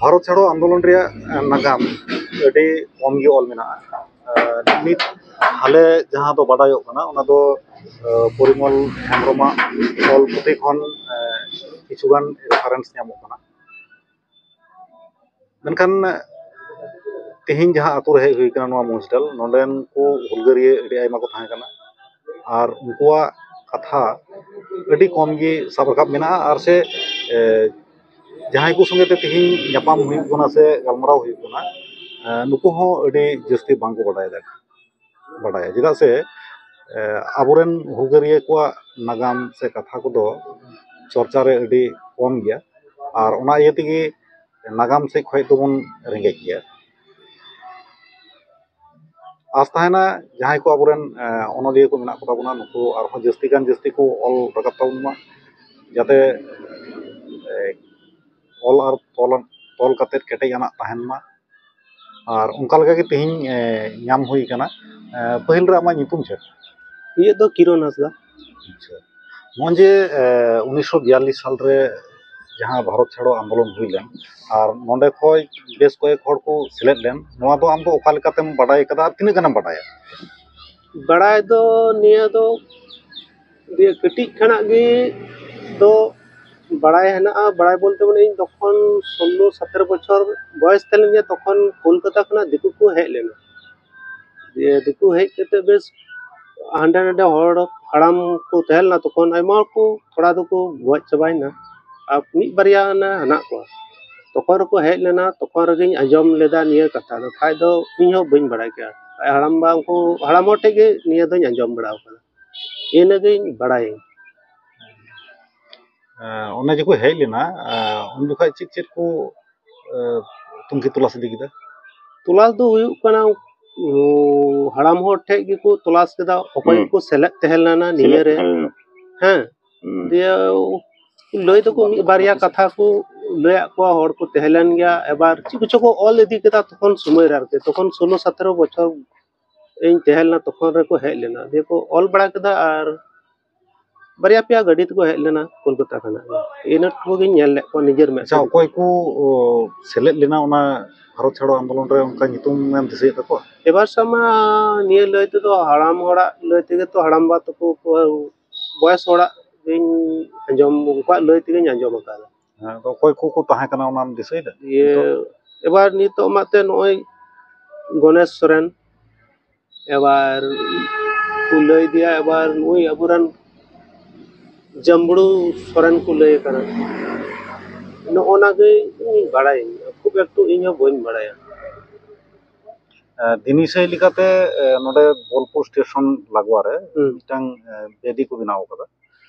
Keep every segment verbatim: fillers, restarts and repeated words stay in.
ᱵᱷᱟᱨᱚᱛ ᱪᱷᱟᱲᱚ ᱟᱱᱫᱳᱞᱚᱱ ᱨᱮᱭᱟᱜ ᱱᱟᱜᱟᱢ ᱟᱹᱰᱤ ᱠᱚᱢ ᱜᱮ ᱚᱞ ᱢᱮᱱᱟᱜᱼᱟ᱾ ᱱᱤᱛ ᱦᱟᱞᱮ ᱡᱟᱦᱟᱸ ᱫᱚ ᱵᱟᱰᱟᱭᱚᱜ ᱠᱟᱱᱟ, ᱚᱱᱟ ᱫᱚ ᱯᱚᱨᱤᱢᱚᱞ ᱦᱮᱢᱵᱨᱚᱢᱟᱜ ᱚᱞ ᱯᱩᱛᱷᱤ ᱠᱷᱚᱱ ᱠᱤᱪᱷᱩᱜᱟᱱ ᱨᱮᱯᱷᱟᱨᱮᱱᱥ ᱧᱟᱢᱚᱜ ᱠᱟᱱᱟ᱾ ᱢᱮᱱᱠᱷᱟᱱ ᱛᱮᱦᱮᱧ ᱡᱟᱦᱟᱸ ᱟᱛᱳ ᱨᱮ ᱦᱮᱡ ᱦᱩᱭ ᱠᱟᱱᱟ, ᱱᱚᱣᱟ ᱢᱚᱦᱤᱥᱰᱷᱟᱞ, ᱱᱚᱰᱮᱱ ᱠᱚ ᱦᱩᱞᱜᱟᱹᱨᱤᱭᱟᱹ ᱟᱹᱰᱤ ᱟᱭᱢᱟ ᱠᱚ ᱛᱟᱦᱮᱸ ᱠᱟᱱᱟ᱾ ᱟᱨ ᱩᱱᱠᱩᱣᱟᱜ ᱠᱟᱛᱷᱟ ᱟᱹᱰᱤ ᱠᱚᱢ ᱜᱮ ᱥᱟᱵ ᱨᱟᱠᱟᱵ ᱢᱮᱱᱟᱜᱼᱟ᱾ ᱟᱨ ᱥᱮ ᱡᱟᱦᱟᱸᱭ ᱠᱚ ᱥᱚᱸᱜᱮ ᱛᱮ ᱛᱮᱦᱮᱧ ᱧᱟᱯᱟᱢ ᱦᱩᱭᱩᱜ ᱠᱟᱱᱟ ᱥᱮ ᱜᱟᱞᱢᱟᱨᱟᱣ ᱦᱩᱭᱩᱜ ᱠᱟᱱᱟ, ᱱᱩᱠᱩ ᱦᱚᱸ ᱟᱹᱰᱤ ᱡᱟᱹᱥᱛᱤ ᱵᱟᱝ ᱠᱚ ᱵᱟᱰᱟᱭ ᱫᱟᱲᱮᱭᱟᱜᱼᱟ᱾ ᱵᱟᱰᱟᱭᱟ᱾ ᱪᱮᱫᱟᱜ ᱥᱮ ᱟᱵᱚᱨᱮᱱ ᱦᱩᱞᱜᱟᱹᱨᱤᱭᱟᱹ ᱠᱚᱣᱟᱜ ᱱᱟᱜᱟᱢ ᱥᱮ ᱠᱟᱛᱷᱟ ᱠᱚᱫᱚ ᱪᱚᱨᱪᱟ ᱨᱮ ᱟᱹᱰᱤ ᱠᱚᱢ ᱜᱮᱭᱟ᱾ ᱟᱨ ᱚᱱᱟ ᱤᱭᱟᱹ ᱛᱮᱜᱮ ᱱᱟᱜᱟᱢ ᱥᱮᱫ ᱠᱷᱚᱱ ᱫᱚᱵᱚᱱ ᱨᱮᱸᱜᱮᱡ ᱜᱮᱭᱟ᱾ ᱟᱥ ᱛᱟᱦᱮᱱᱟ, ᱡᱟᱦᱟᱸᱭ ᱠᱚ ᱟᱵᱚᱨᱮᱱ ᱚᱱᱚᱞᱤᱭᱟᱹ ᱠᱚ ᱢᱮᱱᱟᱜ ᱠᱚᱛᱟ ᱵᱚᱱᱟ, ᱱᱩᱠᱩ ᱟᱨᱦᱚᱸ ᱡᱟᱹᱥᱛᱤ ᱠᱟᱱ ᱡᱟᱹᱥᱛᱤ ᱠᱚ ᱚᱞ ᱨᱟᱠᱟᱵ ᱛᱟᱵᱚᱱ ᱢᱟ, ᱡᱟᱛᱮ ᱚᱞ ᱟᱨ ᱛᱚᱞ ᱛᱚᱞ ᱠᱟᱛᱮᱫ ᱠᱮᱴᱮᱡ ᱟᱱᱟᱜ ᱛᱟᱦᱮᱱ ᱢᱟ᱾ ᱟᱨ ᱚᱱᱠᱟ ᱞᱮᱠᱟᱜᱮ ᱛᱮᱦᱮᱧ ᱧᱟᱢ ᱦᱩᱭ ᱠᱟᱱᱟ᱾ ᱯᱟᱹᱦᱤᱞ ᱨᱮ ᱟᱢᱟᱜ ᱧᱩᱛᱩᱢ ᱪᱮᱫ? ᱤᱧᱟᱹᱜ ᱫᱚ ᱠᱤᱨᱚᱱ ᱦᱟᱸᱥᱫᱟ᱾ ᱟᱪᱪᱷᱟ, ᱱᱚᱜᱼᱚᱭ ᱡᱮ ᱩᱱᱤᱥᱥᱚ ᱵᱤᱭᱟᱞᱞᱤᱥ ᱥᱟᱞᱨᱮ ᱡᱟᱦᱟᱸ ᱵᱷᱟᱨᱚᱛ ᱪᱷᱟᱲᱚ ᱟᱱᱫᱳᱞᱚᱱ ᱦᱩᱭ ᱞᱮᱱ, ᱟᱨ ᱱᱚᱰᱮ ᱠᱷᱚᱱ ᱵᱮᱥ ᱠᱚᱭᱮᱠ ᱦᱚᱲ ᱠᱚ ᱥᱮᱞᱮᱫ ᱞᱮᱱ, ᱱᱚᱣᱟ ᱫᱚ ᱟᱢ ᱫᱚ ᱚᱠᱟ ᱞᱮᱠᱟᱛᱮᱢ ᱵᱟᱰᱟᱭ ᱠᱟᱫᱟ ᱟᱨ ᱛᱤᱱᱟᱹᱜ ᱜᱟᱱᱮᱢ ᱵᱟᱰᱟᱭᱟ? ᱵᱟᱲᱟᱭ ᱫᱚ ᱱᱤᱭᱟᱹ ᱫᱚ ᱫᱤᱭᱮ ᱠᱟᱹᱴᱤᱡ ᱠᱷᱚᱱᱟᱜ ᱜᱮ ᱫᱚ ᱵᱟᱲᱟᱭ ᱦᱮᱱᱟᱜᱼᱟ᱾ ᱵᱟᱲᱟᱭ ᱵᱚᱞᱛᱮ ᱢᱟᱱᱮ ᱤᱧ ᱛᱚᱠᱷᱚᱱ ᱥᱳᱞᱞᱳ ᱥᱟᱛᱮᱨᱚ ᱵᱚᱪᱷᱚᱨ ᱵᱚᱭᱮᱥ ᱛᱟᱦᱮᱸ ᱞᱮᱱ ᱜᱮᱭᱟ, ᱛᱚᱠᱷᱚᱱ ᱠᱳᱞᱠᱟᱛᱟ ᱠᱷᱚᱱᱟᱜ ᱫᱤᱠᱩ ᱠᱚ ᱦᱮᱡ ᱞᱮᱱᱟ᱾ ᱫᱤᱭᱮ ᱫᱤᱠᱩ ᱦᱮᱡ ᱠᱟᱛᱮ ᱵᱮᱥ ᱦᱟᱸᱰᱮ ᱱᱟᱰᱮ ᱦᱚᱲ ᱦᱟᱲᱟᱢ ᱠᱚ ᱛᱟᱦᱮᱸ ᱞᱮᱱᱟ, ᱛᱚᱠᱷᱚᱱ ᱟᱭᱢᱟ ᱦᱚᱲ ᱠᱚ ᱛᱷᱚᱲᱟ ᱫᱚᱠᱚ ᱜᱚᱡ ᱪᱟᱵᱟᱭᱮᱱᱟ, ᱟᱨ ᱢᱤᱫ ᱵᱟᱨᱭᱟ ᱚᱱᱮ ᱦᱮᱱᱟᱜ ᱠᱚᱣᱟ᱾ ᱛᱚᱠᱷᱚᱱ ᱨᱮᱠᱚ ᱦᱮᱡ ᱞᱮᱱᱟ, ᱛᱚᱠᱷᱚᱱ ᱨᱮᱜᱮᱧ ᱟᱸᱡᱚᱢ ᱞᱮᱫᱟ ᱱᱤᱭᱟᱹ ᱠᱟᱛᱷᱟ ᱫᱚ, ᱠᱷᱟᱡ ᱫᱚ ᱤᱧ ᱦᱚᱸ ᱵᱟᱹᱧ ᱵᱟᱲᱟᱭ ᱠᱮᱭᱟ᱾ ᱟᱡ ᱦᱟᱲᱟᱢᱵᱟ ᱩᱱᱠᱩ ᱦᱟᱲᱟᱢ ᱦᱚᱲ ᱴᱷᱮᱡ ᱜᱮ ᱱᱤᱭᱟᱹ ᱫᱚᱧ ᱟᱸᱡᱚᱢ ᱵᱟᱲᱟ ᱟᱠᱟᱫᱟ, ᱤᱱᱟᱹᱜᱤᱧ ᱵᱟᱲᱟᱭᱟᱹᱧ᱾ ᱚᱱᱮ ᱡᱮᱠᱚ ᱦᱮᱡ ᱞᱮᱱᱟ, ᱩᱱ ᱡᱚᱠᱷᱚᱡ ᱪᱮᱫ ᱪᱮᱫ ᱠᱚ ᱛᱩᱱᱠᱷᱤ ᱛᱚᱞᱟᱥ ᱤᱫᱤ ᱠᱮᱫᱟ? ᱛᱚᱞᱟᱥ ᱫᱚ ᱦᱩᱭᱩᱜ ᱠᱟᱱᱟ, ᱦᱟᱲᱟᱢ ᱦᱚᱲ ᱴᱷᱮᱡ ᱜᱮᱠᱚ ᱛᱚᱞᱟᱥ ᱠᱮᱫᱟ, ᱚᱠᱚᱭ ᱠᱚ ᱥᱮᱞᱮᱫ ᱛᱟᱦᱮᱸ ᱞᱮᱱᱟ ᱱᱤᱭᱟᱹᱨᱮ᱾ ᱦᱮᱸ, ᱫᱤᱭᱮ ᱞᱟᱹᱭ ᱫᱚᱠᱚ ᱢᱤᱫ ᱵᱟᱨᱭᱟ ᱠᱟᱛᱷᱟ ᱠᱚ ᱞᱟᱹᱭᱟᱫ ᱠᱚᱣᱟ, ᱦᱚᱲ ᱠᱚ ᱛᱟᱦᱮᱸ ᱞᱮᱱ ᱜᱮᱭᱟ᱾ ᱮᱵᱟᱨ ᱪᱮᱫ ᱠᱚᱪᱚ ᱠᱚ ᱚᱞ ᱤᱫᱤ ᱠᱮᱫᱟ ᱛᱚᱠᱷᱚᱱ ᱥᱚᱢᱚᱭ ᱨᱮ, ᱟᱨᱠᱤ ᱛᱚᱠᱷᱚᱱ ᱥᱳᱞᱳ ᱥᱟᱛᱮᱨᱚ ᱵᱚᱪᱷᱚᱨ ᱤᱧ ᱛᱟᱦᱮᱸ ᱞᱮᱱᱟ, ᱛᱚᱠᱷᱚᱱ ᱨᱮᱠᱚ ᱦᱮᱡ ᱞᱮᱱᱟ, ᱫᱤᱭᱮ ᱠᱚ ᱚᱞ ᱵᱟᱲᱟ ᱠᱮᱫᱟ᱾ ᱟᱨ ᱵᱟᱨᱭᱟ ᱯᱮᱭᱟ ᱜᱟᱹᱰᱤ ᱛᱮᱠᱚ ᱦᱮᱡ ᱞᱮᱱᱟ ᱠᱳᱞᱠᱟᱛᱟ ᱠᱷᱚᱱᱟᱜ᱾ ᱤᱱᱟᱹ ᱠᱚᱜᱮᱧ ᱧᱮᱞ ᱞᱮᱫ ᱠᱚᱣᱟ ᱱᱤᱡᱮᱨ ᱢᱮᱫ ᱟᱪᱪᱷᱟ, ᱛᱮ᱾ ᱚᱠᱚᱭ ᱠᱚ ᱚ, ᱥᱮᱞᱮᱫ ᱞᱮᱱᱟ ᱚᱱᱟ ᱵᱷᱟᱨᱚᱛ ᱪᱷᱟᱲᱚ ᱟᱱᱫᱳᱞᱚᱱ ᱨᱮ, ᱚᱱᱠᱟ ᱧᱩᱛᱩᱢ ᱮᱢ ᱫᱤᱥᱟᱹᱭᱮᱫ ᱛᱟᱠᱚᱣᱟ? ᱮᱵᱟᱨ ᱥᱟᱢᱟ ᱱᱤᱭᱟᱹ ᱞᱟᱹᱭ ᱛᱮᱫᱚ ᱦᱟᱲᱟᱢ ᱦᱚᱲᱟᱜ ᱞᱟᱹᱭ ᱛᱮᱜᱮ ᱛᱚ, ᱦᱟᱲᱟᱢ ᱵᱟ ᱛᱟᱠᱚ ᱠᱚ, ᱵᱚᱭᱮᱥ ᱦᱚᱲᱟᱜ ᱜᱤᱧ ᱟᱸᱡᱚᱢ, ᱩᱱᱠᱩᱣᱟᱜ ᱞᱟᱹᱭ ᱛᱮᱜᱮᱧ ᱟᱸᱡᱚᱢ ᱟᱠᱟᱫᱟ᱾ ᱦᱮᱸ, ᱟᱫᱚ ᱚᱠᱚᱭ ᱠᱚᱠᱚ ᱛᱟᱦᱮᱸ ᱠᱟᱱᱟ, ᱚᱱᱟᱢ ᱫᱤᱥᱟᱹᱭᱮᱫᱟ? ᱤᱭᱟᱹ, ᱱᱤᱛᱚᱜ? ᱮᱵᱟᱨ ᱱᱤᱛᱚᱜ ᱢᱟ ᱛᱮ ᱱᱚᱜᱼᱚᱭ ᱜᱚᱱᱮᱥ ᱥᱚᱨᱮᱱ, ᱮᱵᱟᱨ ᱠᱚ ᱞᱟᱹᱭ ᱫᱤᱭᱟ, ᱮᱵᱟᱨ ᱱᱩᱭ ᱟᱵᱚᱨᱮᱱ ᱡᱟᱢᱵᱲᱩ ᱥᱚᱨᱮᱱ ᱠᱚ ᱞᱟᱹᱭ ᱠᱟᱱᱟ᱾ ᱱᱚᱜᱼᱚ ᱱᱟ ᱜᱮ ᱤᱧ ᱵᱟᱲᱟᱭᱟᱹᱧ, ᱠᱷᱩᱵ ᱮᱠᱴᱩ ᱤᱧ ᱦᱚᱸ ᱵᱟᱹᱧ ᱵᱟᱲᱟᱭᱟ᱾ ᱮ, ᱫᱤᱱᱤᱥᱟᱹᱭ ᱞᱮᱠᱟᱛᱮ, ᱮ, ᱱᱚᱰᱮ ᱵᱳᱞᱯᱩᱨ ᱥᱴᱮᱥᱚᱱ ᱞᱟᱜᱣᱟ ᱨᱮ ᱦᱩᱸ᱾ ᱢᱤᱫᱴᱟᱝ, ᱮ, ᱵᱮᱫᱤ ᱠᱚ ᱵᱮᱱᱟᱣ ᱟᱠᱟᱫᱟ᱾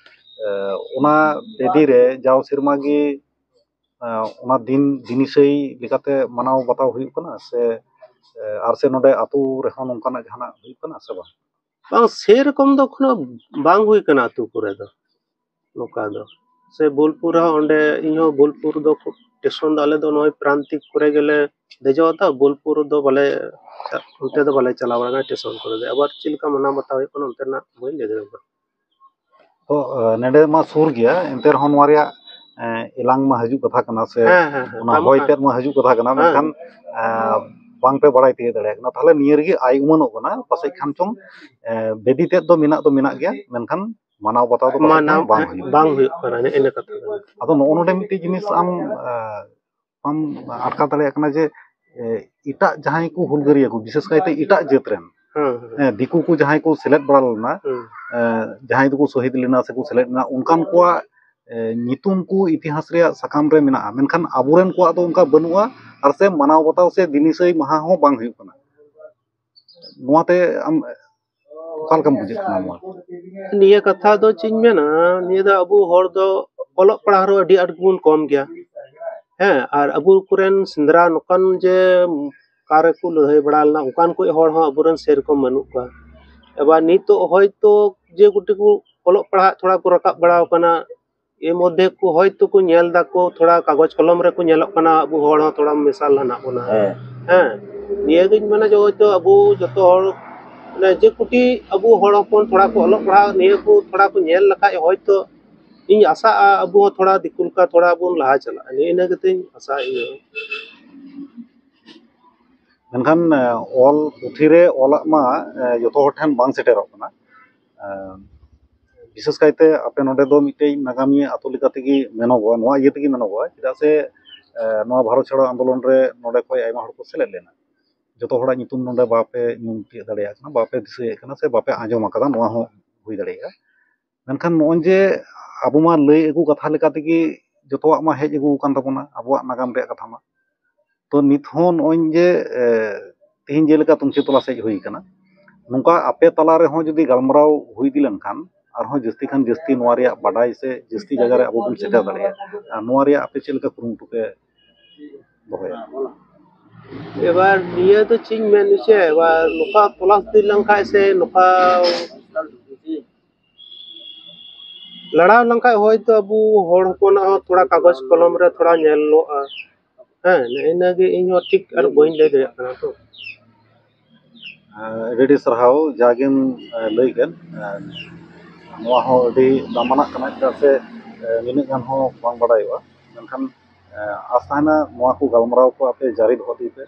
ᱮ, ᱚᱱᱟ ᱵᱮᱫᱤ ᱨᱮ ᱡᱟᱣ ᱥᱮᱨᱢᱟ ᱜᱮ, ᱮ, ᱚᱱᱟ ᱫᱤᱱ ᱫᱤᱱᱤᱥᱟᱹᱭ ᱞᱮᱠᱟᱛᱮ ᱢᱟᱱᱟᱣ ᱵᱟᱛᱟᱣ ᱦᱩᱭᱩᱜ ᱠᱟᱱᱟ ᱥᱮ, ᱮ, ᱟᱨ ᱥᱮ ᱱᱚᱰᱮ ᱟᱹᱛᱩ ᱨᱮᱦᱚᱸ ᱱᱚᱝᱠᱟᱱᱟᱜ ᱡᱟᱦᱟᱱᱟᱜ ᱦᱩᱭᱩᱜ ᱠᱟᱱᱟ ᱥᱮ ᱵᱟᱝ? ᱵᱟᱝ, ᱥᱮᱨᱚᱠᱚᱢ ᱫᱚ ᱮᱠᱷᱚᱱᱳ ᱵᱟᱝ ᱦᱩᱭ ᱠᱟᱱᱟ ᱟᱹᱛᱩ ᱠᱚᱨᱮ ᱫᱚ᱾ ᱱᱚᱝᱠᱟ ᱫᱚ᱾ ᱥᱮ ᱵᱳᱞᱯᱩᱨ ᱨᱮᱦᱚᱸ, ᱚᱸᱰᱮ ᱤᱧᱦᱚᱸ ᱵᱳᱞᱯᱩᱨ ᱫᱚ ᱠᱷᱩᱵ ᱥᱴᱮᱥᱚᱱ ᱫᱚ ᱟᱞᱮ ᱫᱚ ᱱᱚᱜᱼᱚᱭ ᱯᱨᱟᱱᱛᱤᱠ ᱠᱚᱨᱮ ᱜᱮᱞᱮ ᱫᱮᱡᱚᱜᱼᱟ ᱛᱚ, ᱵᱳᱞᱯᱩᱨ ᱫᱚ ᱵᱟᱞᱮ, ᱚᱱᱛᱮ ᱫᱚ ᱵᱟᱞᱮ ᱪᱟᱞᱟᱣ ᱵᱟᱲᱟ ᱟᱠᱟᱱᱟ ᱥᱴᱮᱥᱚᱱ ᱠᱚᱨᱮ ᱫᱚ᱾ ᱟᱵᱟᱨ ᱪᱮᱫ ᱞᱮᱠᱟ ᱢᱟᱱᱟᱣ ᱵᱟᱛᱟᱣ ᱦᱩᱭᱩᱜ ᱠᱟᱱᱟ ᱚᱱᱛᱮᱱᱟᱜ ᱵᱟᱹᱧ ᱞᱟᱹᱭ ᱫᱟᱲᱮᱭᱟᱜ ᱠᱟᱱᱟ᱾ ᱛᱚ, ᱮ, ᱱᱚᱰᱮ ᱢᱟ ᱥᱩᱨ ᱜᱮᱭᱟ, ᱮᱱᱛᱮ ᱨᱮᱦᱚᱸ ᱱᱚᱣᱟ ᱨᱮᱭᱟᱜ, ᱮ, ᱮᱞᱟᱝ ᱢᱟ ᱦᱤᱡᱩᱜ ᱠᱟᱛᱷᱟ ᱠᱟᱱᱟ ᱥᱮ ᱦᱮᱸ, ᱦᱮᱸ, ᱦᱮᱸ, ᱚᱱᱟ ᱛᱟᱢ ᱦᱚᱭ ᱠᱟᱱ᱾ ᱛᱮᱫ ᱢᱟ ᱦᱤᱡᱩᱜ ᱠᱟᱛᱷᱟ ᱠᱟᱱᱟ, ᱦᱮᱸ᱾ ᱢᱮᱱᱠᱷᱟᱱ, ᱮ, ᱵᱟᱝᱯᱮ ᱵᱟᱲᱟᱭ ᱛᱤᱭᱳᱜ ᱫᱟᱲᱮᱭᱟᱜ ᱠᱟᱱᱟ᱾ ᱛᱟᱦᱚᱞᱮ ᱱᱤᱭᱟᱹ ᱨᱮᱜᱮ ᱟᱭ ᱩᱢᱟᱹᱱᱚᱜ ᱠᱟᱱᱟ, ᱯᱟᱥᱮᱡ ᱠᱷᱟᱱ ᱪᱚᱝ, ᱮ, ᱵᱮᱫᱤ ᱛᱮᱫ ᱫᱚ ᱢᱮᱱᱟᱜ ᱫᱚ ᱢᱮᱱᱟᱜ ᱜᱮᱭᱟ, ᱢᱮᱱᱠᱷᱟᱱ ᱢᱟᱱᱟᱣ ᱵᱟᱛᱟᱣ ᱫᱚ ᱯᱟᱥᱮᱡ ᱢᱟᱱᱟᱣ ᱠᱷᱟᱱ ᱵᱟᱝ ᱦᱩᱭᱩᱜ ᱵᱟᱝ ᱠᱟᱱᱟ᱾ ᱦᱩᱭᱩᱜ ᱠᱟᱱᱟ, ᱱᱮᱜᱼᱮ ᱱᱤᱭᱟᱹ ᱠᱟᱛᱷᱟ ᱠᱟᱱᱟ᱾ ᱟᱫᱚ ᱱᱚᱜᱼᱚ ᱱᱚᱰᱮ ᱢᱤᱫᱴᱮᱡ ᱡᱤᱱᱤᱥ ᱟᱢ, ᱮ, ᱵᱟᱢ ᱟᱴᱠᱟᱨ ᱫᱟᱲᱮᱭᱟᱜ ᱠᱟᱱᱟ ᱡᱮ, ᱮ, ᱮᱴᱟᱜ ᱡᱟᱦᱟᱸᱭ ᱠᱚ ᱦᱩᱞᱜᱟᱹᱨᱤᱭᱟᱹ ᱠᱚ, ᱵᱤᱥᱮᱥ ᱠᱟᱭᱛᱮ ᱮᱴᱟᱜ ᱡᱟᱹᱛ ᱨᱮᱱ, ᱦᱮᱸ, ᱦᱮᱸ᱾ ᱮ, ᱫᱤᱠᱩ ᱠᱚ ᱡᱟᱦᱟᱸᱭ ᱠᱚ ᱥᱮᱞᱮᱫ ᱵᱟᱲᱟ ᱞᱮᱱᱟ, ᱦᱮᱸ᱾ ᱮ, ᱡᱟᱦᱟᱸᱭ ᱫᱚᱠᱚ ᱥᱚᱦᱤᱫ ᱞᱮᱱᱟ ᱥᱮᱠᱚ ᱥᱮᱞᱮᱫ ᱞᱮᱱᱟ, ᱚᱱᱠᱟᱱ ᱠᱚᱣᱟᱜ, ᱮ, ᱧᱩᱛᱩᱢ ᱠᱚ ᱤᱛᱤᱦᱟᱥ ᱨᱮᱭᱟᱜ ᱥᱟᱠᱟᱢ ᱨᱮ ᱢᱮᱱᱟᱜᱼᱟ, ᱢᱮᱱᱠᱷᱟᱱ ᱟᱵᱚᱨᱮᱱ ᱠᱚᱣᱟᱜ ᱫᱚ ᱚᱱᱠᱟ ᱵᱟᱹᱱᱩᱜᱼᱟ, ᱟᱨ ᱥᱮ ᱢᱟᱱᱟᱣ ᱵᱟᱛᱟᱣ ᱥᱮ ᱫᱤᱱᱤᱥᱟᱹᱭ ᱢᱟᱦᱟ ᱦᱚᱸ ᱵᱟᱝ ᱦᱩᱭᱩᱜ ᱠᱟᱱᱟ᱾ ᱱᱚᱣᱟᱛᱮ ᱟᱢ ᱚᱠᱟ ᱞᱮᱠᱟᱢ ᱵᱩᱡᱷᱟᱹᱜ ᱠᱟᱱᱟ ᱱᱚᱣᱟ? ᱱᱤᱭᱟᱹ ᱠᱟᱛᱷᱟ ᱫᱚ ᱪᱮᱫ ᱤᱧ ᱢᱮᱱᱟ, ᱱᱤᱭᱟᱹ ᱫᱚ ᱟᱵᱚ ᱦᱚᱲ ᱫᱚ ᱚᱞᱚᱜ ᱯᱟᱲᱦᱟᱣ ᱨᱮ ᱟᱹᱰᱤ ᱟᱸᱴ ᱜᱮᱵᱚᱱ ᱠᱚᱢ ᱜᱮᱭᱟ᱾ ᱦᱮᱸ, ᱟᱨ ᱟᱵᱚ ᱠᱚᱨᱮᱱ ᱥᱮᱸᱫᱽᱨᱟ ᱱᱚᱝᱠᱟᱱ ᱡᱮ ᱚᱠᱟ ᱨᱮᱠᱚ ᱞᱟᱹᱲᱦᱟᱹᱭ ᱵᱟᱲᱟ ᱞᱮᱱᱟ, ᱚᱱᱠᱟᱱ ᱠᱚ ᱦᱚᱲ ᱦᱚᱸ ᱟᱵᱚᱨᱮᱱ ᱥᱮᱨᱚᱠᱚᱢ ᱵᱟᱹᱱᱩᱜ ᱠᱚᱣᱟ᱾ ᱮᱵᱟᱨ ᱱᱤᱛᱚᱜ ᱦᱚᱭᱛᱳ ᱡᱮ ᱜᱩᱴᱤ ᱠᱚ ᱚᱞᱚᱜ ᱯᱟᱲᱦᱟᱜ ᱛᱷᱚᱲᱟ ᱠᱚ ᱨᱟᱠᱟᱵ ᱵᱟᱲᱟ ᱟᱠᱟᱱᱟ, ᱮ ᱢᱚᱫᱽᱫᱷᱮ ᱠᱚ ᱦᱚᱭᱛᱳ ᱠᱚ ᱧᱮᱞ ᱫᱟᱠᱚ, ᱛᱷᱚᱲᱟ ᱠᱟᱜᱚᱡᱽ ᱠᱚᱞᱚᱢ ᱨᱮᱠᱚ ᱧᱮᱞᱚᱜ ᱠᱟᱱᱟ, ᱟᱵᱚ ᱦᱚᱲ ᱦᱚᱸ ᱛᱷᱚᱲᱟ ᱢᱮᱥᱟᱞ ᱦᱮᱱᱟᱜ ᱵᱚᱱᱟ᱾ ᱦᱮᱸ᱾ ᱦᱮᱸ, ᱱᱤᱭᱟᱹᱜᱤᱧ ᱢᱮᱱᱟ ᱡᱮ ᱦᱚᱭᱛᱳ ᱟᱵᱚ ᱡᱚᱛᱚ ᱦᱚᱲ ᱢᱟᱱᱮ ᱡᱮ ᱠᱩᱴᱤ ᱟᱵᱚ ᱦᱚᱲ ᱦᱚᱯᱚᱱ ᱛᱷᱚᱲᱟ ᱠᱚ ᱚᱞᱚᱜ ᱯᱟᱲᱦᱟᱜ ᱱᱤᱭᱟᱹ ᱠᱚ ᱛᱷᱚᱲᱟ ᱠᱚ ᱧᱮᱞ ᱞᱮᱠᱷᱟᱡ, ᱦᱚᱭᱛᱚ ᱤᱧ ᱟᱥᱟᱜᱼᱟ ᱟᱵᱚ ᱦᱚᱸ ᱛᱷᱚᱲᱟ ᱫᱤᱠᱩ ᱞᱮᱠᱟ ᱛᱷᱚᱲᱟ ᱵᱚᱱ ᱞᱟᱦᱟ ᱪᱟᱞᱟᱜᱼᱟ᱾ ᱱᱤᱭᱟᱹ ᱤᱱᱟᱹ ᱠᱟᱛᱮᱧ ᱟᱥᱟᱜᱼᱟ ᱤᱧ ᱦᱚᱸ᱾ ᱢᱮᱱᱠᱷᱟᱱ ᱚᱞ ᱯᱩᱛᱷᱤ ᱨᱮ ᱚᱞᱟᱜ ᱢᱟ ᱡᱚᱛᱚ ᱦᱚᱲ ᱴᱷᱮᱱ ᱵᱟᱝ ᱥᱮᱴᱮᱨᱚᱜ ᱠᱟᱱᱟ᱾ ᱵᱤᱥᱮᱥ ᱠᱟᱭᱛᱮ ᱟᱯᱮ ᱱᱚᱰᱮ ᱫᱚ ᱢᱤᱫᱴᱮᱡ ᱱᱟᱜᱟᱢᱤᱭᱟᱹ ᱟᱛᱳ ᱞᱮᱠᱟ ᱛᱮᱜᱮ ᱢᱮᱱᱚᱜᱚᱜᱼᱟ, ᱱᱚᱣᱟ ᱤᱭᱟᱹ ᱛᱮᱜᱮ ᱢᱮᱱᱚᱜᱚᱜᱼᱟ, ᱪᱮᱫᱟᱜ ᱥᱮ ᱱᱚᱣᱟ ᱵᱷᱟᱨᱚᱛ ᱪᱷᱟᱲᱚ ᱟᱱᱫᱳᱞᱚᱱ ᱨᱮ ᱱᱚᱰᱮ ᱠᱷᱚᱱ ᱟᱭᱢᱟ ᱦᱚᱲ ᱠᱚ ᱥᱮᱞᱮᱫ ᱞᱮᱱᱟ᱾ ᱡᱚᱛᱚ ᱦᱚᱲᱟᱜ ᱧᱩᱛᱩᱢ ᱱᱚᱰᱮ ᱵᱟᱯᱮ ᱧᱩᱢ ᱛᱤᱭᱳᱜ ᱫᱟᱲᱮᱭᱟᱜ ᱠᱟᱱᱟ, ᱵᱟᱯᱮ ᱫᱤᱥᱟᱹᱭᱮᱫ ᱠᱟᱱᱟ, ᱥᱮ ᱵᱟᱯᱮ ᱟᱸᱡᱚᱢ ᱟᱠᱟᱫᱟ, ᱱᱚᱣᱟ ᱦᱚᱸ ᱦᱩᱭ ᱫᱟᱲᱮᱭᱟᱜᱼᱟ᱾ ᱢᱮᱱᱠᱷᱟᱱ ᱱᱚᱜᱼᱚᱭ ᱡᱮ ᱟᱵᱚ ᱢᱟ ᱞᱟᱹᱭ ᱟᱹᱜᱩ ᱠᱟᱛᱷᱟ ᱞᱮᱠᱟ ᱛᱮᱜᱮ ᱡᱚᱛᱚᱣᱟᱜ ᱢᱟ ᱦᱮᱡ ᱟᱹᱜᱩ ᱟᱠᱟᱱ ᱛᱟᱵᱚᱱᱟ, ᱟᱵᱚᱣᱟᱜ ᱱᱟᱜᱟᱢ ᱨᱮᱭᱟᱜ ᱠᱟᱛᱷᱟ ᱢᱟ᱾ ᱛᱚ ᱱᱤᱛ ᱦᱚᱸ ᱱᱚᱜᱼᱚᱭ ᱡᱮ ᱛᱮᱦᱮᱧ ᱡᱮᱞᱮᱠᱟ ᱛᱩᱱᱠᱷᱤ ᱛᱚᱞᱟᱥ ᱦᱮᱡ ᱦᱩᱭ ᱟᱠᱟᱱᱟ, ᱱᱚᱝᱠᱟ ᱟᱯᱮ ᱛᱟᱞᱟ ᱨᱮᱦᱚᱸ ᱡᱩᱫᱤ ᱜᱟᱞᱢᱟᱨᱟᱣ ᱦᱩᱭ ᱤᱫᱤ ᱞᱮᱱᱠᱷᱟᱱ, ᱟᱨᱦᱚᱸ ᱡᱟᱹᱥᱛᱤ ᱠᱷᱟᱱ ᱡᱟᱹᱥᱛᱤ ᱱᱚᱣᱟ ᱨᱮᱭᱟᱜ ᱵᱟᱰᱟᱭ ᱥᱮ ᱡᱟᱹᱥᱛᱤ ᱡᱟᱭᱜᱟ ᱨᱮ ᱟᱵᱚ ᱵᱚᱱ ᱥᱮᱴᱮᱨ ᱫᱟᱲᱮᱭᱟᱜᱼᱟ᱾ ᱟᱨ ᱱᱚᱣᱟ ᱨᱮᱭᱟᱜ ᱟᱯᱮ ᱪᱮᱫ ᱞᱮᱠᱟ ᱠᱩᱨᱩᱢᱩᱴᱩ ᱯᱮ ᱫᱚᱦᱚᱭᱟ? ᱮᱵᱟᱨ ᱱᱤᱭᱟᱹ ᱫᱚ ᱪᱮᱫ ᱤᱧ ᱢᱮᱱ ᱦᱚᱪᱚᱭᱟ, ᱮᱵᱟᱨ ᱱᱚᱝᱠᱟ ᱛᱚᱞᱟᱥ ᱤᱫᱤ ᱞᱮᱱᱠᱷᱟᱡ ᱥᱮ ᱱᱚᱝᱠᱟ ᱞᱟᱲᱟᱣ ᱞᱮᱱᱠᱷᱟᱡ ᱦᱚᱭᱛᱚ ᱟᱵᱚ ᱦᱚᱲ ᱦᱚᱯᱚᱱᱟᱜ ᱦᱚᱸ ᱛᱷᱚᱲᱟ ᱠᱟᱜᱚᱡᱽ ᱠᱚᱞᱚᱢ ᱨᱮ ᱛᱷᱚᱲᱟ ᱧᱮᱞᱚᱜᱼᱟ᱾ ᱦᱮᱸ, ᱱᱮᱜᱼᱮ ᱱᱤᱭᱟᱹ ᱜᱮ ᱤᱧ ᱦᱚᱸ ᱴᱷᱤᱠ ᱟᱨ ᱵᱟᱹᱧ ᱞᱟᱹᱭ ᱫᱟᱲᱮᱭᱟᱜ ᱠᱟᱱᱟ ᱛᱚ᱾ ᱟᱹᱰᱤ ᱟᱹᱰᱤ ᱥᱟᱨᱦᱟᱣ, ᱡᱟᱜᱮᱢ ᱞᱟᱹᱭ ᱠᱮᱫ᱾ ᱱᱚᱣᱟ ᱦᱚᱸ ᱟᱹᱰᱤ ᱫᱟᱢᱟᱱᱟᱜ ᱠᱟᱱᱟ, ᱪᱮᱫᱟᱜ ᱥᱮ ᱱᱤᱱᱟᱹᱜ ᱜᱟᱱ ᱦᱚᱸ ᱵᱟᱝ ᱵᱟᱲᱟᱭᱚᱜᱼᱟ᱾ ᱢᱮᱱᱠᱷᱟᱱ ᱟᱸᱥ ᱛᱟᱦᱮᱱᱟ ᱱᱚᱣᱟ ᱠᱚ ᱜᱟᱞᱢᱟᱨᱟᱣ ᱠᱚ ᱟᱯᱮ ᱡᱟᱹᱨᱤ ᱫᱚᱦᱚ ᱤᱫᱤ ᱯᱮ,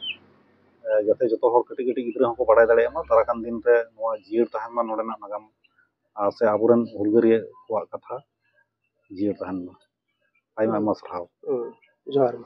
ᱡᱟᱛᱮ ᱡᱚᱛᱚ ᱦᱚᱲ ᱠᱟᱹᱴᱤᱡ ᱠᱟᱹᱴᱤᱡ ᱜᱤᱫᱽᱨᱟᱹ ᱦᱚᱸᱠᱚ ᱵᱟᱲᱟᱭ ᱫᱟᱲᱮᱭᱟᱜ ᱢᱟ ᱫᱟᱨᱟᱭ ᱠᱟᱱ ᱫᱤᱱ ᱨᱮ ᱱᱚᱣᱟ ᱡᱤᱭᱟᱹᱲ ᱛᱟᱦᱮᱱ ᱢᱟ ᱱᱚᱰᱮᱱᱟᱜ ᱱᱟᱜᱟᱢ, ᱟᱨ ᱥᱮ ᱟᱵᱚᱨᱮᱱ ᱦᱩᱞᱜᱟᱹᱨᱤᱭᱟᱹ ᱠᱚᱣᱟᱜ ᱠᱟᱛᱷᱟ ᱡᱤᱭᱟᱹᱲ ᱛᱟᱦᱮᱱ ᱢᱟ᱾ ᱟᱭᱢᱟ ᱟᱭᱢᱟ ᱥᱟᱨᱦᱟᱣ᱾ ᱦᱩᱸ, ᱡᱚᱦᱟᱨ ᱜᱮ᱾